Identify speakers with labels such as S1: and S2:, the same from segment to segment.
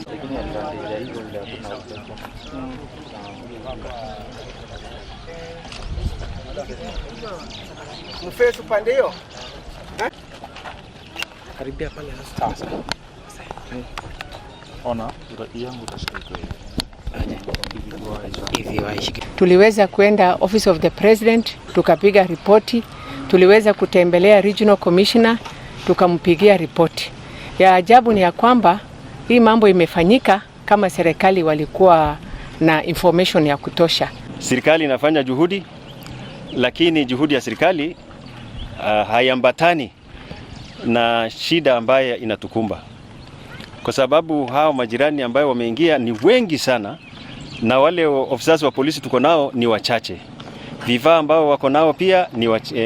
S1: Lakini advantage ya hiyo ndio hakuna upepo.
S2: Mfesu upande hiyo.
S3: Karibia pale sasa.
S1: Sawa. Ona, yangu utashika hivi.
S4: Tuliweza kwenda Office of the President tukapiga ripoti, tuliweza kutembelea Regional Commissioner tukampigia ripoti. Ya ajabu ni ya kwamba hii mambo imefanyika kama serikali walikuwa na information ya kutosha.
S5: Serikali inafanya juhudi, lakini juhudi ya serikali haiambatani na shida ambayo inatukumba, kwa sababu hao majirani ambayo wameingia ni wengi sana, na wale ofisa wa polisi tuko nao ni wachache. Vifaa ambao wako nao pia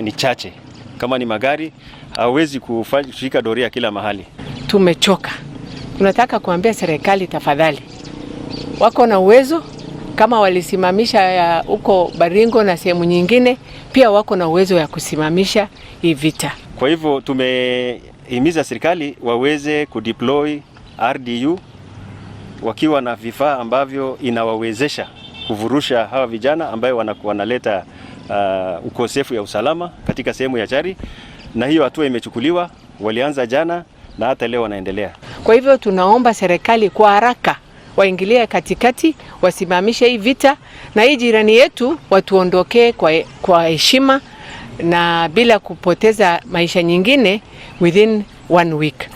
S5: ni chache. Kama ni magari hawezi kushika doria kila mahali.
S4: Tumechoka, tunataka kuambia serikali tafadhali, wako na uwezo kama walisimamisha huko Baringo na sehemu nyingine, pia wako na uwezo ya kusimamisha hii vita.
S5: Kwa hivyo tumehimiza serikali waweze kudeploy RDU wakiwa na vifaa ambavyo inawawezesha kuvurusha hawa vijana ambayo wanaleta ukosefu ya usalama katika sehemu ya Chari, na hiyo hatua imechukuliwa, walianza jana na hata leo wanaendelea.
S4: Kwa hivyo tunaomba serikali kwa haraka waingilie katikati, wasimamishe hii vita na hii jirani yetu watuondokee kwa heshima na bila kupoteza maisha nyingine within one week.